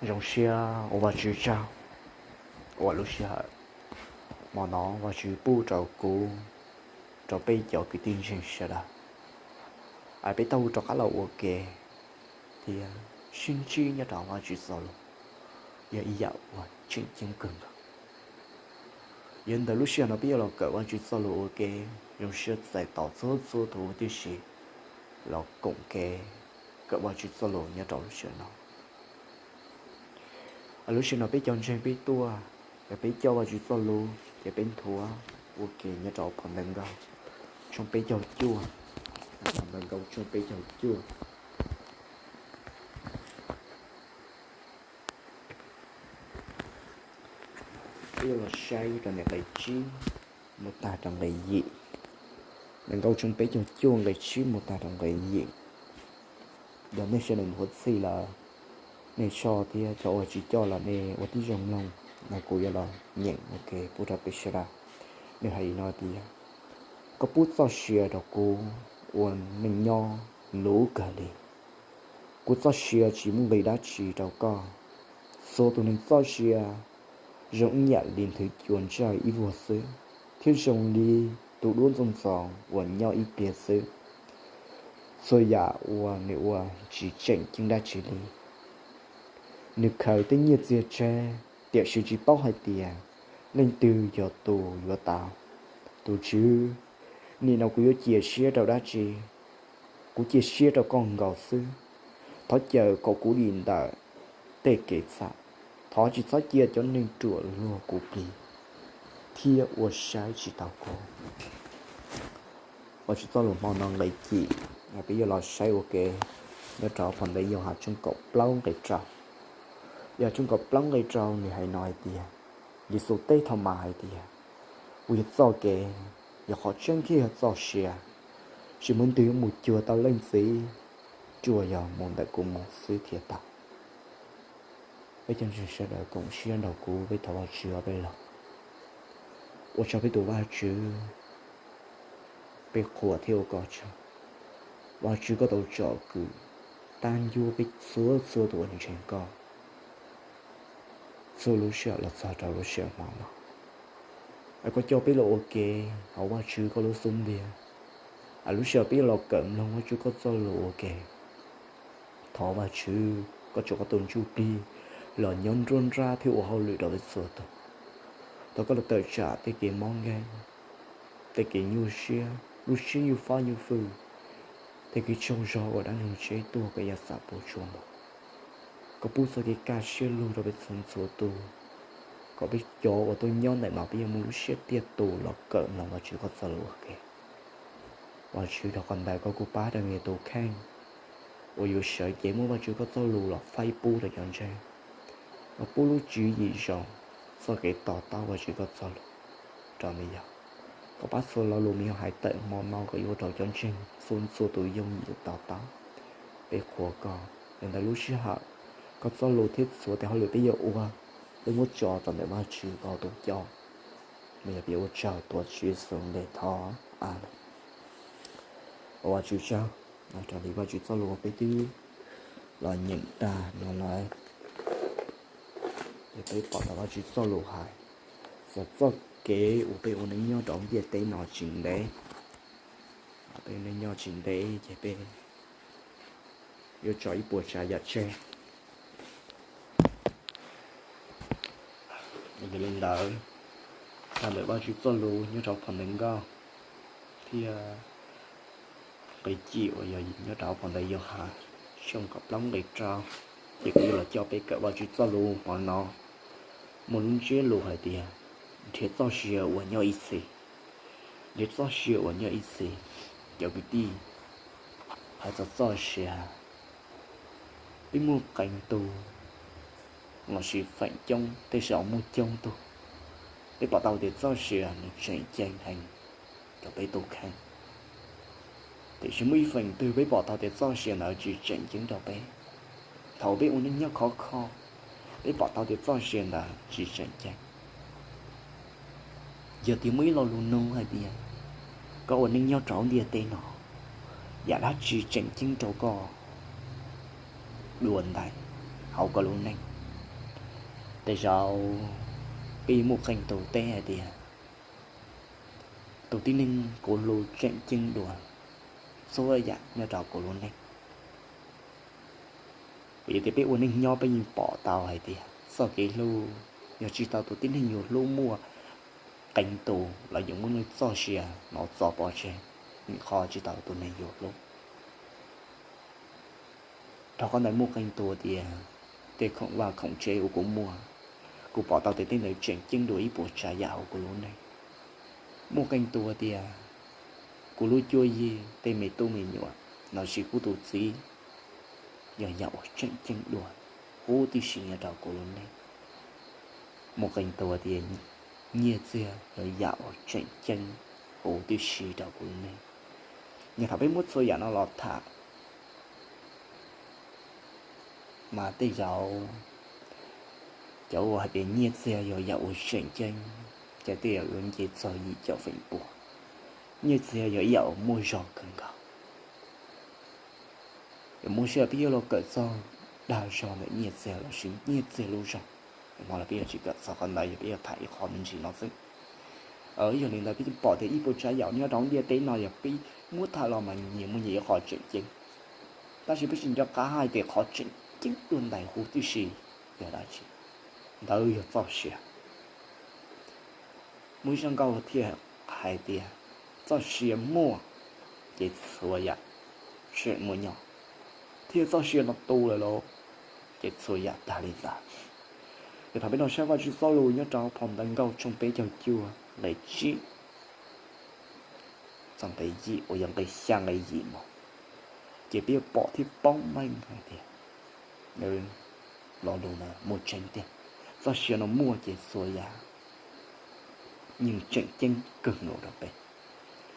Zoo siab ua Vajtswv tsaug uas lub sij hawm hmo no Vajtswv pub rau kuv, rau peb cov kwv tij ntseeg sawv daws, es peb tau rov qab los ua ke thiab sib ntsib nyob rau Vajtswv txoj lus, yog ib yam uas tseem ceeb kawg nkaus. Yog li ntawd lub sij hawm no peb yuav los kawm Vajtswv txoj lus ua ke. Zoo siab txais tos txhua txhua tus huv tib si los koom kev kawm Vajtswv txoj lus nyob rau lub sij hawm no. Lub sij hawm no peb cov ntseeg peb tuaj, yog peb coj Vajtswv txoj lus ces peb nthuav ua ke nyob rau phau Ntawv Nkauj tshooj peb caug cuaj, phau Ntawv Nkauj tshooj peb caug cuaj. Peb yuav los saib rau nqe tsib mus tag rau nqe yim. Ntawv Nkauj tshooj peb caug cuaj nqe tsib mus tag rau nqe yim. Yog nej sawv daws nthuav txhij lawm, nej soj thiab cov uas tsis coj los nej ua tib zoo mloog, no kuv yuav los nyeem ua ke pub rau peb sawv daws. Nws hais li no tias, Koj pub txoj sia rau kuv ua neej nyob luv kawg li. Kuv txoj sia tsis muaj nqis dab tsi rau koj. Txhua tus neeg txoj sia zoo ib yam li nthwv cua ntsawj ib vuag xwb, thiab zoo li tus duab ntxoov ntxoo uas nyob ib pliag xwb. Txhua yam uas nws ua tsis tseem ceeb dab tsi li. Nws khaws tej nyiaj txiag tseg, tiam sis tsis paub hais tias leej twg yog tus yuav tau. Tus Tswv, nim no kuv yuav cia siab rau dab tsi? Kuv cia siab rau koj nkaus xwb. Thov caw kom kuv dim ntawm tej kev txhaum. Thov tsis txhob cia cov neeg ruam luag kuv plig thiab ua saib tsis taus kuv. Vajtswv txoj lus hmo no nqe yim, peb yuav los saib ua ke nyob rau phau ntawv Yauhas tshooj kaum plaub nqe rau. Yauhas tshooj kaum plaub nqe rau nws hais no hais tias, Yexus teb Thaumas hais tias, Kuv yog txoj kev, yog qhov tseeb thiab yog txoj sia, tsis muaj leej twg yuav mus cuag tau Leej Txiv, tsuas yog mus ntawm kuv mus xwb thiaj tau. Peb cov ntseeg sawv daws koom siab nrog kuv peb thov Vajtswv ob peb los. Ua tsaug peb tus Vajtswv, peb qhuas thiab ua koj tsaug. Vajtswv, koj tau tsom kwm tab ncuab peb txhua txhua tus uas ntseeg koj txhua lub sij hawm los txog rau lub sij hawm hmo no. Koj coj peb los ua ke hauv Vajtswv koj lub xub ntiag. Lub sij hawm peb yuav los kawm mloog Vajtswv koj txoj lus ua ke. Thov Vajtswv koj tso koj tus Ntsuj Plig los nyob nruab nrab thiab ua hauj lwm rau peb txhua tus. Thov koj los tawm tsam tej kev mob nkeeg, tej kev nyuaj siab, lub siab nyuaj fab nyuaj fwj, tej kev tsaug zog uas dab neeg tsheb tuaj koj yuav xam puas tsuaj mus. Koj pub txoj kev kaj siab lug rau peb txhua txhua tus, kom peb cov uas tuaj nyob ntawm no peb yuav muaj lub siab tiaj tus los kawm mloog Vajtswv koj txoj lus ua ke. Vajtswv, dhau qhov ntawd koj kuj pab rau me tus kheej uas yuav sawv cev muab Vajtswv koj txoj lus los faib pub rau cov ntseeg, los pub lub tswv yim zoo, txoj kev to taub Vajtswv koj txoj lus rau me yog. Koj pab txhua lo lus me yog hais tawm hmo no kom yuav ua rau cov ntseeg txhua txhua tus yooj yim to taub. Peb qhuas koj, yog ntawm lub sij hawm koj txoj lus thiab txhua tes hauj lwm peb yuav ua, peb muab tso rau ntawm Vajtswv koj tus coj. Me yog peb ua tsaug tuav Tswv Yexus npe thov, Amees. Ua Vajtswv tsaug, raws li Vajtswv txoj lus uas peb twb los nyeem tag no lawm, ces peb pom tau Vajtswv txoj lus hais txog txoj kev uas peb ua neej nyob rau ntiaj teb no tsis ntev. Peb ua neej nyob tsis ntev ces peb yuav tso ib puas tsav yam tseg. Yog li ntawd, tag ntawm Vajtswv txoj lus nyob rau phau Ntawv Nkauj thiab nqe yim uas yog nyob rau phau ntawv Yauhas tshooj kaum plaub nqe rau, ces kuv yuav los coj peb kawm Vajtswv txoj lus hmo no. Muaj lub ntsiab lus hais tias, nrhiav txoj sia uas nyob ib txhis. Nrhiav txoj sia uas nyob ib txhis. Cov kwv tij, hais txog txoj sia, peb muaj qee tug los sis feem coob tej zaum muaj coob tug, peb pom tau tias txoj sia nws tseem ceeb heev rau peb tus kheej. Tiam sis muaj ib feem twg peb pom tau tias txoj sia ntawd tsis tseem ceeb rau peb. Thaum peb ua neej nyob khov kho, peb pom tau tias txoj sia ntawd tsis tseem ceeb. Yog tias muaj ib lo lus nug hais tias, koj ua neej nyob rau ntiaj teb no, yam dab tsi tseem ceeb rau koj dua ntais hauv koj lub neej? Tej zaum peb muaj qee tus teb hais tias, tus tib neeg kuv hlub tseem ceeb dua txhua yam nyob rau kuv lub neej. Vim yog tias peb ua neej nyob peb yeej pom tau hais tias txoj kev hlub, yog tsis tau tus tib neeg yus hlub muaj qee tus los yus muaj lub txoj sia no txo pov tseg, qhov tsis tau tus neeg yus hlub. Rau qhov ntawd muaj qee tus tias, tej khoom vaj khoom tsev uas kuv muaj, kuv pom tau tias tej ntawd tseem ceeb dua ib puas tsav yam hauv kuv lub neej. Muaj qee tus tias, kuv lub cuab yig tej me tub me nyuam lossis kuv tus txiv yog yam uas tseem ceeb dua huv tib si nyob rau kuv lub neej. Muaj qee tus tias, nyiaj txiag yog yam uas tseem ceeb huv tib si rau kuv lub neej. Yog thaum peb muab txhua yam no los tham mas tej zaum cov uas hais tias nyiaj txiag yog yam uas tseem ceeb, ces tej zaum yuav nce txog yim caum feem pua. Nyiaj txiag yog ib yam uas muaj zog kawg nkaus. Yuav muab siab peb yuav los kawm txog dag zog ntawm nyiaj txiag lossis nyiaj txiag lub zog, hmo no peb yuav tsis kawm txog qhov ntawd, yog peb yuav tham ib qho me ntsis no xwb. Yog li ntawd peb yeej pom tias ib puas tsav yam nyob rau ntiaj teb no yog peb muab tham los mas nyias muaj nyias ib qho tseem ceeb, tab sis peb tsis nco qab hais tias qhov tseem ceeb dua ntais huv tib si yog dab tsi. Ntawd yog txoj sia. Muaj ib zaj nkauj thiaj hais tias, txoj sia muaj ces txhua yam tseem muaj nyob, thiab txoj sia no tu lawm lauj, ces txhua yam tag li ntawd. Ces thaum peb los saib Vajtswv txoj lus nyob rau phau ntawv Nkauj tshooj peb caug cuaj nqe tsib txog nqe yim uas yog nqe xya nqe yim no, ces peb yuav pom thiab paub meej hais tias lo lus no muaj tseeb tiag. Txoj sia no muaj ces txhua yam yeej tseem ceeb kawg nkaus rau peb.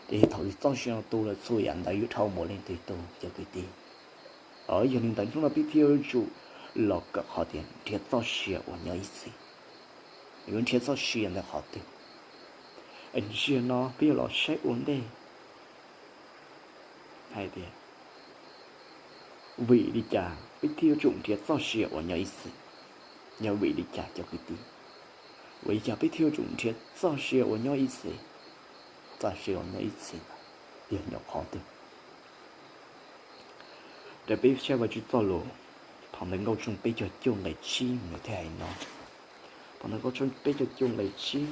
Ces thaum txoj sia no tu lawm txhua yam ntawd yuav dhau mus leej twg tu cov kwv tij? Yog li ntawd hnub no peb thiaj yuav tsum los kawm qhov tias nrhiav txoj sia uas nyob ib txhis. Yuav nrhiav txoj sia ntawd qhov twg? Ntsia no peb yuav los saib ua ntej hais tias vim li cas peb thiaj yuav tsum nrhiav txoj sia uas nyob ib txhis. Yog vim li cas cov kwv tij? Vim li cas peb thiaj yuav tsum nrhiav txoj sia uas nyob ib txhis? Txoj sia uas nyob ib txhis yog nyob qhov twg? Raws peb saib Vajtswv txoj lus, phau ntawv Nkauj tshooj peb caug cuaj nqe tsib nws thiaj hais no. Phau ntawv Nkauj tshooj peb caug cuaj nqe tsib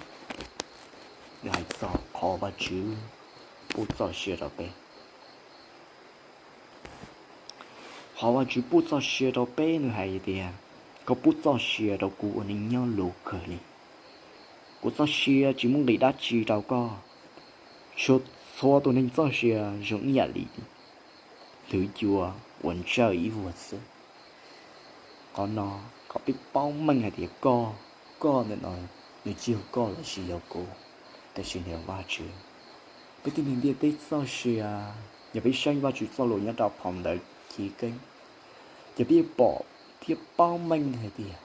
nws hais txog qhov Vajtswv pub txoj sia rau peb. Qhov Vajtswv pub txoj sia rau peb nws hais tias, koj pub txoj sia rau kuv ua neej nyob luv kawg li. Kuv txoj sia tsis muaj nqis dab tsi rau koj. Txhua, txhua tus neeg txoj sia zoo ib yam li nthwv cua uas ntsawj ib vuag xwb. Qhov no kom peb paub meej hais tias koj, koj ntawm no nws tsis yog koj lossis yog kuv, tab sis nws yog Vajtswv. Peb tib neeg ntiaj teb txoj sia, yog peb saib Vajtswv txoj lus nyob rau phau ntawv Chiv Keeb, ces peb yuav pom thiab paub meej hais tias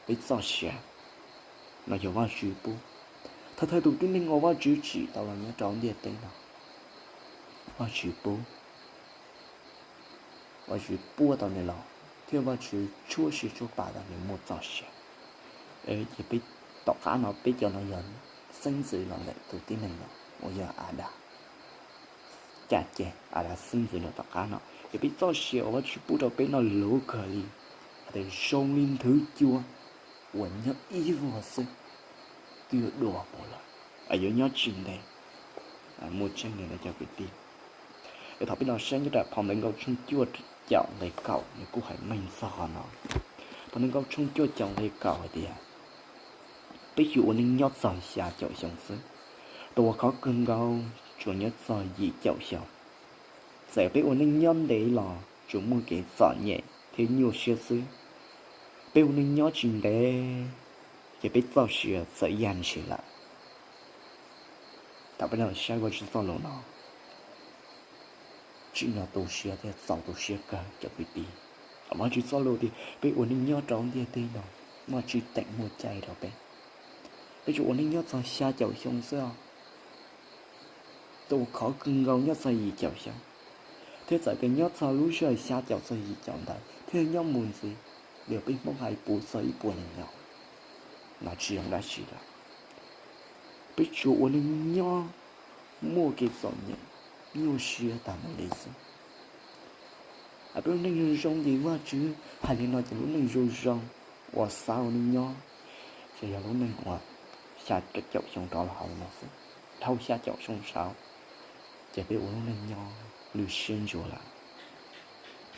peb txoj sia no yog Vajtswv pub. Thawj thawj tus tib neeg uas Vajtswv tsim tau los nyob rau ntiaj teb no, Vajtswv pub. Vajtswv puab tau nws los thiab Vajtswv tshuab siab tshuab pa tau nws muaj txoj sia. Ces peb, tom qab no peb cov no yog xeeb ntxwv los ntawm tus tib neeg no uas yog Adas. Cas ces Adas xeeb ntxwv los tom qab no ces peb txoj sia uas Vajtswv pub rau peb no luv kawg li, hais tias zoo li nthwv cua uas nyob ib vuag xwb twb yuav dua mus lawm, yuav nyob tsis ntev. Muaj tseeb li ntawd cov kwv tij. Ces thaum peb los saib nyob rau phau ntawv Nkauj tshooj cuaj caum nqe kaum nws kuj hais meej txog qhov no. Phau ntawv Nkauj tshooj cuaj caum nqe kaum hais tias, peb tsuas ua neej nyob txog xya caum xyoo xwb, tus uas khov kawg nkaus tsuas nyob txog yim caum xyoo. Txawm peb ua neej nyob ntev los tsuas muaj kev txom nyem thiab nyuaj siab xwb. Peb ua neej nyob tsis ntev ces peb txoj sia txawm yaj ntshis lawm. Thaum peb los saib Vajtswv txoj lus no, tsim nyog tu siab thiab txaus tu siab kawg cov kwv tij. Vajtswv txoj lus tias peb ua neej nyob rau ntiaj teb no, Vajtswv teem muaj caij rau peb. Peb tsuas ua neej nyob txog xya caum xyoo xwb os. Tus uas khov kawg nkaus nyob txog yim caum xyoo, thiab txawm tias nyob txog lub sij hawm xya caum txog yim caum ntawd thiab nyob mus ntxiv, Yog peb Hmoob hais puv txog ib puas nees nkaum, mas tsis zoo dab tsi lawm. Peb tsuas ua neej nyob muaj kev txom nyem, nyuaj siab tas mus li xwb. Peb ua neej zoo zoo ces Vajtswv hais li no ces lub neej zoo zoo uas xav ua neej nyob, ces yog lub neej uas xya caum xyoo rov los hauv no xwb, dhau xya caum xyoo saud, ces peb ua lub neej nyob lwj siab ntsuas lawm.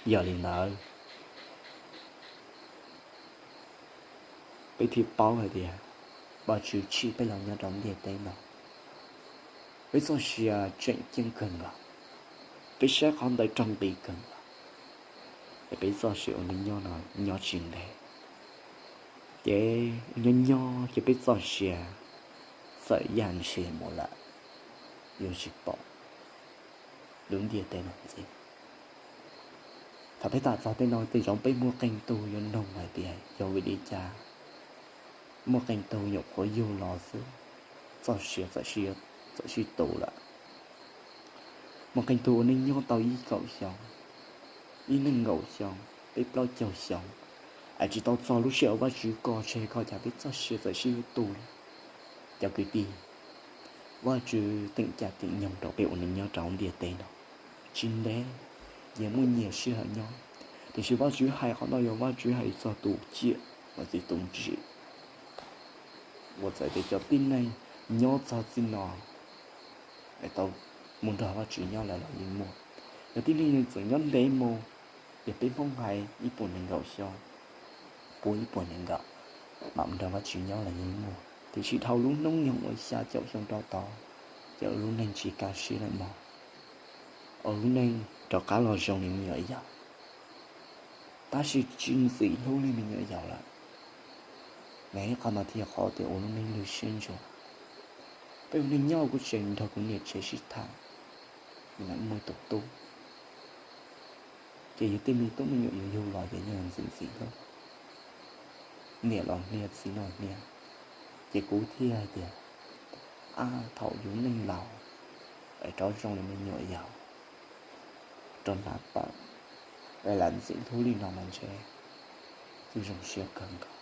Yog li ntawd, peb thiaj paub hais tias Vajtswv tsim peb los nyob rau ntiaj teb no, peb txoj sia tseem ceeb kawg nkaus, peb saib qhov ntawd raug nqi kawg nkaus, es peb txoj sia ua neej nyob no nyob tsis ntev, ces nyob nyob ces peb txoj sia txawm yaj ntshe mus lawm, yuav tsis pom lub ntiaj teb no ntxiv. Thaum peb tham txog tej no tej zaum peb muaj qee tug yuav nug hais tias yog vim li cas muaj qee tug nyuam qhuav yug los xwb, txoj sia txawm sib tu lawm. Muaj qee tug ua neej nyob tau ib kaum xyoo, ib neeg nkaum xyoo, peb plaub caug xyoo, es tsis tau txog lub sij hawm Vajtswv kom tseg, koj cas peb txoj sia txawm sib tu li. Cov kwv tij, Vajtswv teem caij teem nyoog rau peb ua neej nyob rau ntiaj teb no tsis ntev, yeej muaj nyias sij hawm nyob, tiam sis Vajtswv hais qhov no yog Vajtswv hais txog tus ciam uas txiv tus ntsim, uas txawm tias cov tib neeg nyob txog txij no es tau mus nrog Vajtswv nyob lawm los yeej muaj. Cov tib neeg txawm nyob ntev mus, yog peb Hmoob hais ib puas nees nkaum xyoo, puag ib puas nees nkaum, mam nrog Vajtswv nyob los yeej muaj, tiam sis dhau lub hnub nyoog uas xya caum xyoo rau tod, ces lub neej tsis kaj siab lawm mog, ua lub neej rov qab los zoo li me nyuam yaus, tab sis tsis ntxim hlub li me nyuam yaus lawm. Mas qhov no thiaj qhov tias ua lub neej lwj siab ntsuas. Peb ua neej nyob kuv tseem nrog kuv niam tsev sib tham, muaj ib tug tub, ces yus tej me tub me nyuam yus yug los ces yeej ntxim ntxim hlub, niam los hnia txiv los hnia, ces kuv thiaj hais tias, ab, thaum yus neej laus es rov zoo li me nyuam yaus, rov hnav pawg, lam ntxim hlub li no mas ntshe yeej zoo siab kawg nkaus.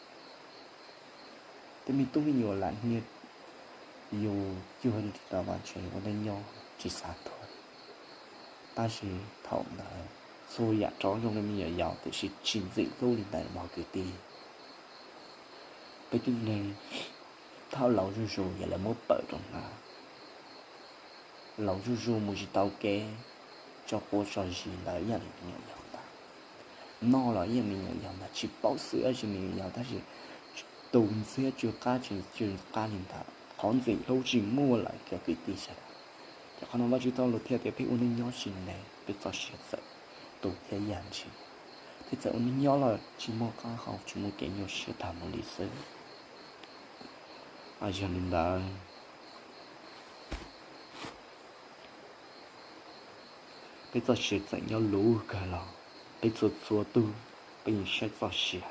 Tej me tub me nyuam lam hnia yus cuag li no mas ntshe ua neej nyob tsis xav tuag. Tab sis thaum ntawd txhua yam rov zoo li me nyuam yaus tiam sis tsis ntxim hlub li ntawd mog kwv tij. Peb tib neeg thaum laus zuj zus yog lawv muab pawg rau hnav, laus zuj zus mus tsis tau kev, tso quav tso zis ntawd ib yam li me nyuam yaus ntag. Noj los ib yam me nyuam yaus ntag, tsis paub xwm dab tsi me nyuam yaus tab sis tus ntxhiab tsw qab tsis tsw qab li ntawd, qhov ntxim hlub tsis muaj lawm cov kwv tij sawv daws. Ces qhov no Vajtswv tau lus thiaj tias peb ua neej nyob tsis ntev peb txoj sia txawm tu thiab yaj ntshis, thiab txawm ua neej nyob los tsis muaj qab hau tsis muaj kev nyuaj siab tag mus li xwb. Yog li ntawd, peb txoj sia txawm nyob luv kawg los, peb txhua txhua tug peb yeej saib txoj sia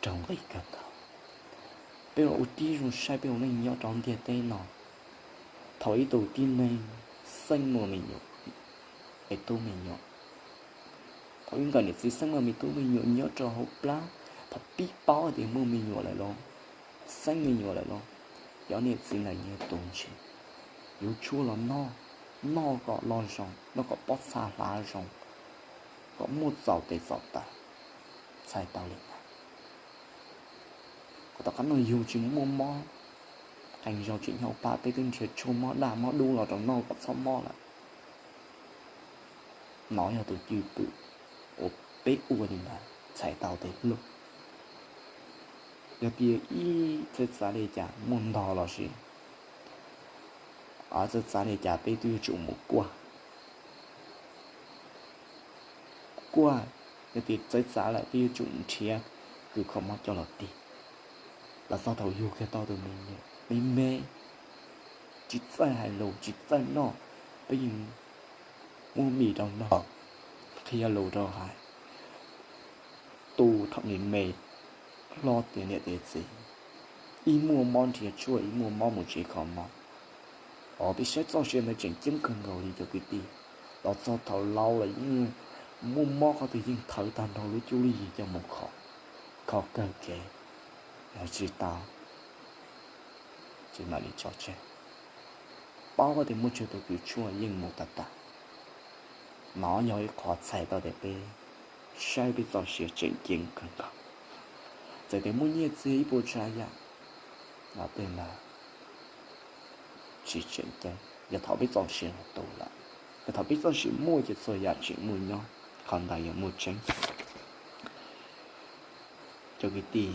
raug nqi kawg nkaus. Peb los ua tib zoo saib peb ua neej nyob rau ntiaj teb no, thaum ib tug tib neeg xeeb muaj me nyuam, me tub me nyuam, thaum ib nkawm niam txiv xeeb muaj me tub me nyuam nyob rau hauv plab, thaum pib paub tias muaj me nyuam lawm los, xeeb me nyuam lawm los, cov niam txiv ntawd yuav tu ntshis, yuav tshuaj los noj, noj kom loj zoo, noj kom pob txha hlav zoo, kom muaj txaus tes txaus taw, txhais tau li ntawd. Kom tom qab no yug tsis muaj mob, qee zaug tseem nyob pab peb twb nrhiav tshuaj mob daj mob dub los rau noj kom txhob mob lawm. No yog tus cwj pwm uas peb ua li ntawd txhais tau tes hluas. Yog tias ib txawv txav li cas muaj ntog los sis txawv txav li cas peb twb yuav tsum mus kuaj. Kuaj, yog tias txawv txav lawm peb yuav tsum nrhiav kws kho mob coj los tig. Los txog thaum yug kiag tau tus me nyuam me me, tsis txawj hais lus tsis txawj noj, peb yeej muab mis rau noj, qhia lus rau hais, tu thaum me me, hlo tiav niam tiav txiv, ib muaj mob nrhiav tshuaj ib muaj mob mus tsev kho mob. Os, peb saib txoj sia ntawd tseem ceeb kawg nkaus li cov kwv tij. Los txog thaum laus los yeej muaj mob qhov twg yeej thawv tag nrho lub cuab lub yig coj mus kho, kho kawg kev, tsis tau, tsis mam li tso tseg. Paub tias muaj tsawg tus kws tshuaj yeej mus tag tag. Nov yog ib qho txhais tau tias peb saib peb txoj sia tseem ceeb kawg nkaus. Txawm tias muaj nyiaj txiag ib puas tsav yam, no tej ntawd tsis tseem ceeb. Yog thaum peb txoj sia tu lawm, yog thaum peb txoj sia muaj ces txhua yam tseem muaj nyob, qhov ntawd yog muaj tseeb. Cov kwv tij,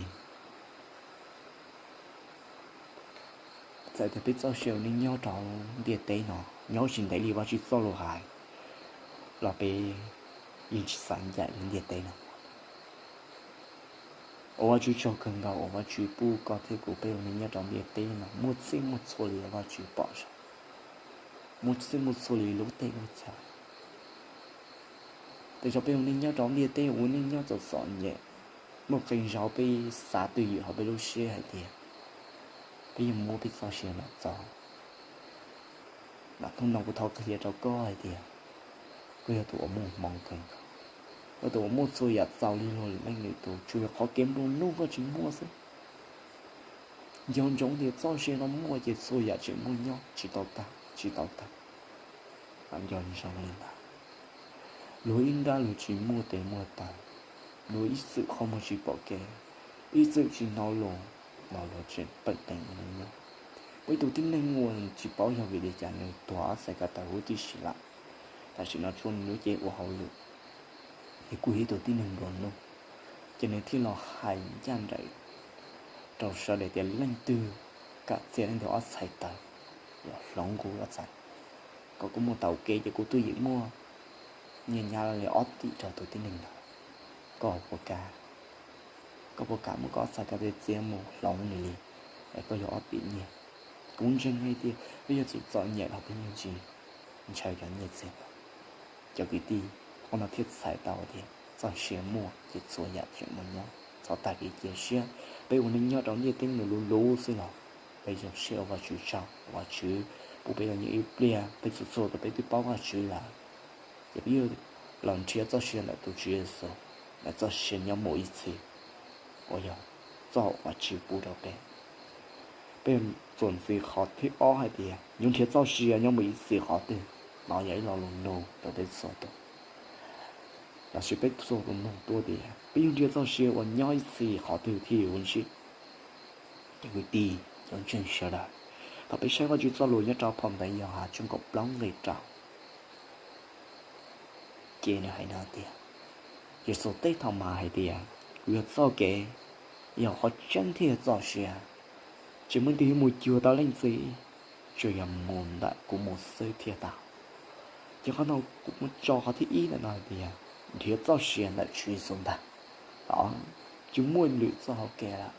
txawm tias peb txoj sia ua neej nyob rau ntiaj teb no nyob tsis ntev li Vajtswv txoj lus hais los peb yeej tsis xav ncaim lub ntiaj teb no. Ua Vajtswv tsaug kawg nkaus uas Vajtswv pub koj thiab kuv peb ua neej nyob rau ntiaj teb no muaj txhij muaj txhua li Vajtswv pom zoo, muaj txhij muaj txhua li lub teb lub chaw. Tej zaum peb ua neej nyob rau ntiaj teb ua neej nyob txom txom nyem, muaj qee zaug peb xav twj ywm hauv peb lub siab hais tias peb yuav muab peb txoj sia lam txo. Mas hnub no kuv thov qhia rau koj hais tias koj yog tus uas muaj hmoov kawg nkaus, koj tus uas muaj txhua yam txaus li luag lwm leej lwm tus, tsuas yog qhov kev nplua nuj koj tsis muaj xwb. Nco ntsoov tias txoj sia no muaj ces txhua yam tseem muaj nyob, tsis tau tag, tsis tau tag. Nco ntsoov li ntawd. Luag ib nrab luag tsis muaj tes muaj taw, luag ib txwm qhov muag tsis pom kev, ib txwm tsis hnov lus, no luag tseem pem teem ua neej nyob. Muaj ib tug tib neeg uas tsis paub yog vim li cas nws tuag ob txhais ko taw huv tib si lawm. Tam sim no tshuav nws lub cev ua hauj lwm, nws kuj yog ib tug tib neeg nplua nuj, ces nws thiaj los hais ncaj nraim rau sawv daws tias leej twg kam txiav leej twg ob txhais taw los hloov kuv ob txhais, kom kuv mus taug kev ces kuv twb yeej muaj nyiaj nyab li ob tim rau tus tib neeg ntawd. Koj puas kam, koj puas kam muab koj ob txhais ko taw txiav mus hloov nws li, es koj yuav ob tim nyiaj? Kuv ntseeg hais tias peb yog txom txom nyem los peb yeej tsis ntshaw cov nyiaj txiag ntawd. Cov kwv tij, qhov no thiaj txhais tau tias txoj sia muaj ces txhua yam tseem muaj nyob. Txhob tag kev cia siab. Peb ua neej nyob rau ntiaj teb no luv luv xwb los peb zoo siab ua Vajtswv tsaug, Vajtswv pub peb tau nyob ib pliag, peb txhua txhua tus peb twb paub Vajtswv lawm, ces peb yuav los nrhiav txoj sia ntawm tus Tswv Yexus, ntawm txoj sia nyob mus ib txhis, uas yog txoj uas Vajtswv pub rau peb. Peb txuas ntxiv qhov thib ob hais tias yuav nrhiav txoj sia nyob mus ib txhis qhov twg. No yog ib lo lus nug rau peb txhua tus, lossis peb txhua tus nug tuaj tias peb yuav nrhiav txoj sia uas nyob ib txhis qhov twg thiaj yuav ntsib? Cov kwv tij, cov ntseeg sawv daws, thaum peb saib Vajtswv txoj lus nyob rau phau ntawv Yauhas tshooj kaum plaub nqe rau, ces nws hais no tias, Yexus teb Thaumas hais tias, kuv yog txoj kev, yog qhov tseeb thiab yog txoj sia. Tsis muaj leej twg yuav mus cuag tau leej txiv, tsuas yog mus ntawm kuv mus xwb thiaj tau. Ces qhov no kuv muab tso qhov thib ib ntawm no hais tias nrhiav txoj sia ntawm Tswv Yexus ntag. Tsis muaj lwm txoj hauv kev lawm.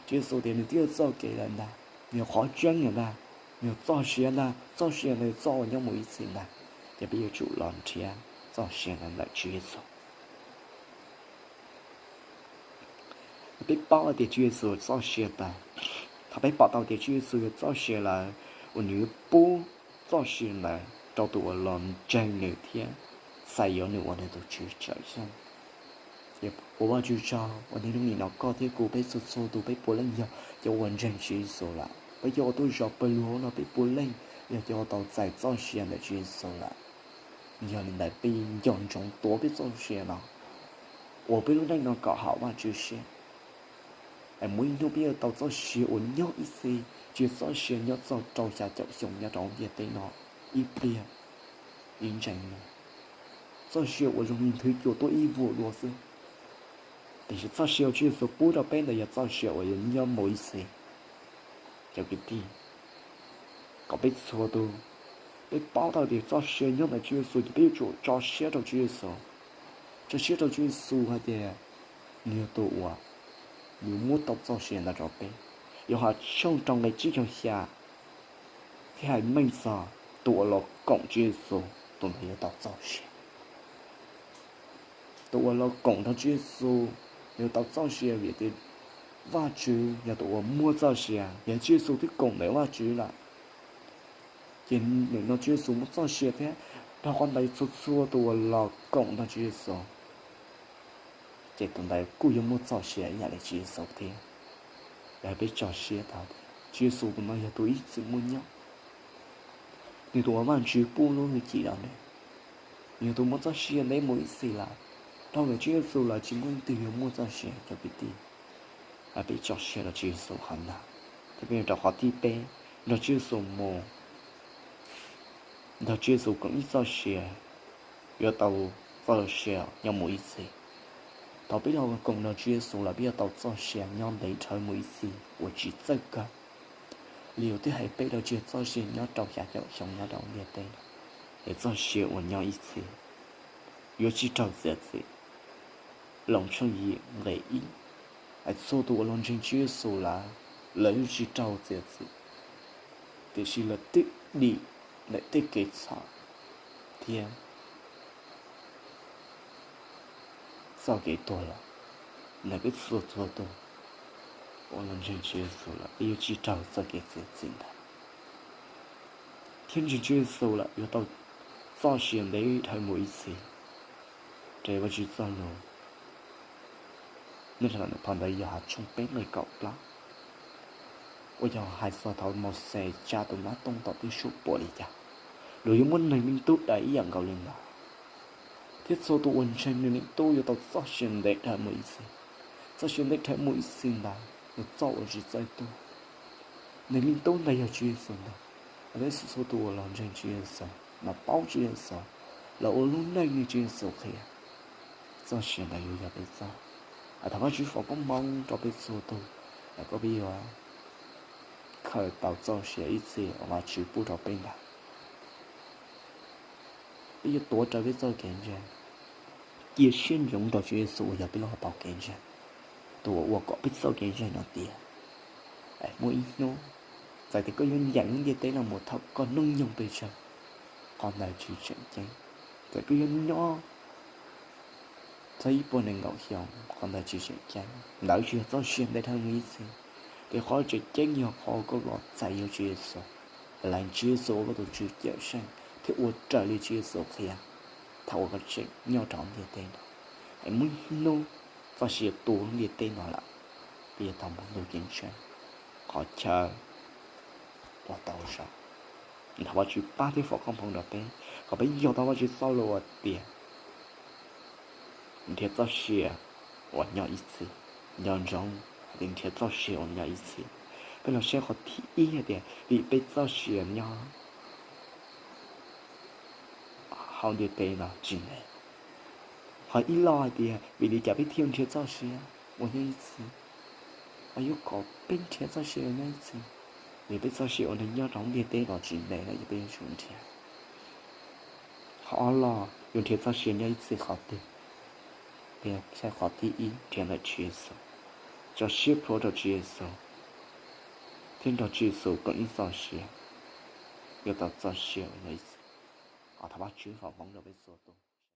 Tswv Yexus tias nws twb yog txoj kev lawm ntag, nws yog qhov tseeb lawm ntag, nws yog txoj sia ntag, txoj sia ntawd yog txoj uas nyob mus ib txhis ntag. Ces peb yuav tsum los nrhiav txoj sia ntawd ntawm Tswv Yexus. Peb paub tias Tswv Yexus txoj sia tas, thaum peb pom tau tias Tswv Yexus yog txoj sia lawm, uas nws yuav pub txoj sia ntawd rau tus uas los ntseeg nws thiab txais yuav nws ua nws tus Tswv Cawmseej. Ua Vajtswv tsaug uas niaj hnub nim no koj thiab kuv peb txhua txhua tus peb puav leej yog cov uas ntseeg Tswv Yexus lawm. Peb cov uas tuaj zov pawg lug no peb puav leej yog cov uas tau txais txoj sia ntawm Tswv Yexus lawm. Yog li ntawd peb nco ntsoov tuav peb txoj sia no, ua peb lub neej no kom haum Vajtswv siab. Es muaj ib hnub peb yuav tau txoj sia uas nyob ib txhis, tsis yog txoj sia nyob txog rau xya caum xyoo nyob rau ntiaj teb no ib pliag ib ntsees no. Txoj sia uas zoo nthwv cua tuaj ib vuag dua xwb, tiam sis txoj sia uas Tswv Yexus pub rau peb ntawd yog txoj sia uas yuav nyob mus ib txhis. Cov kwv tij, kom peb txhua tus peb paub tau tias txoj sia nyob ntawm Tswv Yexus ces peb yuav tsum tso siab rau Tswv Yexus. Tso siab rau Tswv Yexus hais tias nws yog tus uas nws muab tau txoj sia ntawd rau peb. Yauhas tshooj rau nqe tsib caug xya thiab hais meej txog tus uas los koom Tswv Yexus tus ntawd yuav tau txoj sia. Tus uas los koom nrog Tswv Yexus yuav tau txoj sia vim tias Vajtswv yog tus uas muab txoj sia, yog Tswv Yexus twb koom ntawm Vajtswv lawm. Ces nim no Tswv Yexus muab txoj sia thiab Dhau qhov ntawd txhua txhua tus uas los koom nrog Tswv Yexus, ces tus ntawd kuj yuav muaj txoj sia ib yam li Tswv Yexus thiab. Yog peb tso siab tau tias Tswv Yexus tus no yog tus ib txwm muaj nyob, nws tus uas Vajtswv pub lub hwj chim rau nws, nws yog tus muaj txoj sia ntev mus ib txhis lawm. Dhau ntawm Tswv Yexus lawm tsis muaj leej twg yuav muaj txoj sia cov kwv tij. Peb tso siab rau Tswv Yexus qhov ntawd, thiab peb yuav rau qhov thib peb, nrog Tswv Yexus mus, nrog Tswv Yexus koom ib txoj sia, yuav tau txoj sia nyob mus ib txhis. Thaum peb los koom nrog Tswv Yexus lawm peb yuav tau txoj sia nyob ntev dhawv mus ib txhis uas tsis txawj kawg. Li uas twb hais peb rau tias txoj sia nyob rau xya caum xyoo nyob rau ntiaj teb no, es txoj sia uas nyob ib txhis yuav tsis raug txiav txim. Loos tshooj yim nqe ib, hais txhua tus uas los ntseeg Tswv Yexus lawm, lawv yuav tsis raug txiav txim, tiam sis lawv twb dim ntawm tej kev txhaum thiab txoj kev tuag los. Ntawm peb txhua txhua tus uas los ntseeg Tswv Yexus lawm peb yuav tsis raug txoj kev txiav txim ntawd, thiab ntseeg Tswv Yexus lawm yuav tau txoj sia ntev dhawv mus ib txhis. Raws Vajtswv txoj lus nyob rau ntawm phau ntawv Yauhas tshooj peb nqe kaum plaub, uas yog hais txog thaum Mauxes tsa tus nab tooj tom twb suab puam li cas, luag yuav muab Neeg Leej Tub daim ib yam nkaus li ntawd, thiab txhua tus uas ntseeg Neeg Leej Tub yuav tau txoj sia ntev dhawv mus ib txhis. Txoj sia ntev dhawv mus ib txhis ntawd yog txoj uas tsis txawj tuag. Neeg Leej Tub ntawd yog Tswv Yexus ntag. Peb txhua txhua tus uas los ntseeg Tswv Yexus, los paub Tswv Yexus, los ua lub neej li Tswv Yexus qhia, txoj sia ntawd yuav yog peb txoj. Thov Vajtswv foom koob hmoov rau peb txhua tus, es kom peb yuav khaws tau txoj sia ib txhis uas Vajtswv pub rau peb ntag. Peb yuav tuav rawv peb txoj kev ntseeg, cia siab ntsoov rau Tswv Yexus uas yog peb lub hauv paus kev ntseeg, tus uas ua kom peb txoj kev ntseeg no tiav. Muaj ib hnub, txawm tias koj yuav ncaim lub ntiaj teb no mus thaum koj hnub nyoog pes tsawg, qhov ntawd tsis tseem ceeb. Txawm koj yuav nyob txog ib puas nees nkaum xyoo, qhov ntawd tsis tseem ceeb. Ntawd tsis yog txoj sia ntev dhawv mus ib txhis. Ces qhov tseem ceeb yog qhov koj los txais yuav Tswv Yexus, lees Tswv Yexus ua koj tus Tswv Cawmseej thiab ua raws li Tswv Yexus qhia thaum uas koj tseem nyob rau ntiaj teb no. Es muaj ib hnub txoj sia tu lub ntiaj teb no lawm, peb yuav tau mus ntuj ceeb tsheej, qhov chaw uas tau zoo. Thov Vajtswv pab thiab foom koob hmoov rau peb kom peb nco tau Vajtswv txoj lus uas tias nrhiav txoj sia uas nyob ib txhis. Nco ntsoov hais tias nrhiav txoj sia uas nyob ib txhis. Peb los saib qhov thib ib hais tias vim peb txoj sia nyob hauv ntiaj teb no tsis ntev. Qhov ib los hais tias vim li cas peb thiaj nrhiav txoj sia uas nyob ib txhis, uas yuav kom peb nrhiav txoj sia uas nyob ib txhis? Vim peb txoj sia uas nyob rau hauv ntiaj teb no tsis ntev lawm, yog peb yuav tsum nrhiav. Qhov ob los yuav nrhiav txoj sia nyob ib txhis qhov twg? Peb saib qhov thib ib, nrhiav ntawm Tswv Yexus, tso siab plhuav rau Tswv Yexus, thiab nrog Tswv Yexus koom ib txoj sia, yuav tau txoj sia uas nyob ib txhis. Thov Vajtswv foom hmoov rau peb txhua tus.